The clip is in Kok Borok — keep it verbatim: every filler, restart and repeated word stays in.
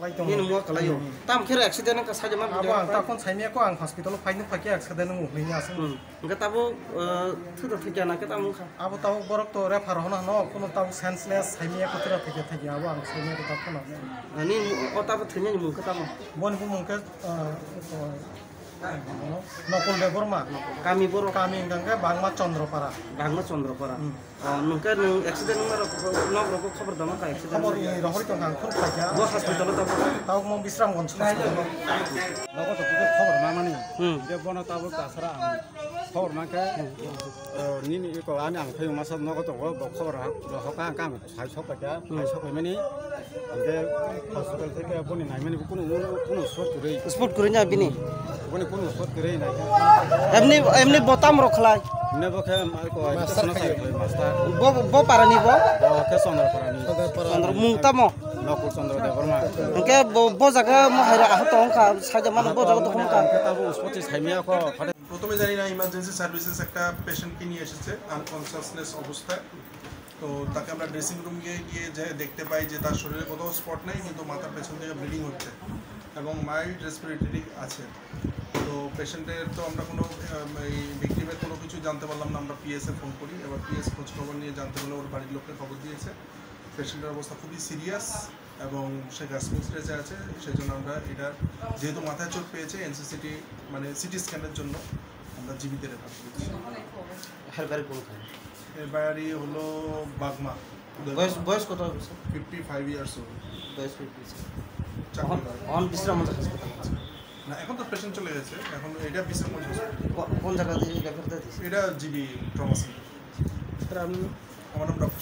Nini mungha kwlaio. Hmm. Tamo khe accident wngkha saida man. Abo ang takhon saimaya kho, ang hospital o phaino phaikhe accident wngo hinwi aswk. Hmm. Hwnkhe tabuk, uh, thwda thwikya na khe tamo wngkha? Abo tabuk borok to refer hwnwi hwno, kuno tabuk senseless saimaya kho, thwda thwikya thwikya, abo ang saimaya kho takhon. Ani o tabuk thwimani mung khe tamo? Boni bumung khe, uh, Nokul Debbarma. Kami borok? Kami hwnkha khe Bangma Chandrapara. Bangma Chandrapara. Hmm. Oh, nungkhe nung accident wngma rok, nok rok khobor dama kha accident? Khobor ni rohori tong kha, ang phone khaikha. Bo hospital o tabuk? Tabuk mo Bisramganj hospital o. Nogo to khobor mamani. Hmm. Je bono tabuk tasara ang khobor mankhe, eh, nini iko ani ang phai masa nogo to bo khobor ha, hoka ang kang. Hai sok paikha, hai sok paimani, hingke hospital theke boni naimani bo kunu, kunu sot kwrwi. Spot kwrwi na bini? Boni kunu sot kwrwi naikha. Emni, emni bo tam rok khlai? Emni bo khe mai ko education sai khlai master. Bo, bo parani bo? Bo khe Chandra parani. Chandra mung tamo? Nokul Chandra Debbarma. Hingke bo, bo jaga mo haira ahato wngkha, saja mano bo jaga to wngkha. Hingke tabo spot saimya kho, phate. প্রথমে জানি না emergency services একটা পেশেন্টকে নিয়ে এসেছে আনকনসিয়াসনেস অবস্থায়। তো তাকে আমরা ড্রেসিং রুমে গিয়ে যে দেখতে পাই যে তার শরীরে কোথাও স্পট নেই, কিন্তু মাথার পেছন থেকে ব্লিডিং হচ্ছে এবং মাইল্ড রেসপিরেটরি আছে। তো পেশেন্টের তো আমরা কোনো, আহ, এই ভিকটিমের কোনো কিছু জানতে পারলাম না। আমরা পিএসএ ফোন করি, এবার পিএস খোঁজ খবর নিয়ে জানতে হলে ওর বাড়ির লোককে খবর দিয়েছে। পেশেন্টের অবস্থা খুবই সিরিয়াস এবং সে গাস্ট্রিক স্ট্রেচে আছে, সেই জন্য আমরা এটা, যেহেতু মাথায় চোট পেয়েছে, এনসিসিটি মানে সিটি স্ক্যানের জন্য আমরা জিবিতে রেফার করেছি। এর বাড়ি কোনখানে? এর বাড়ি হলো বাগমা। বয়স, বয়স কত হবে, sir? Fifty five years old. বয়স ফিফটি। চাকরি অন, করে। অন বিশ্রাম আছে হাসপাতালে। না, এখন তো পেশেন্ট চলে গেছে, এখন এটা বিশ্রামগঞ্জ হসপিটাল। কো-, কোন জায়গা দিয়ে রেফার দিয়ে দিয়েছে? এটা জিবি ট্রমা সেন্টার। স্যার, আপনি? আমার নাম ডক্টর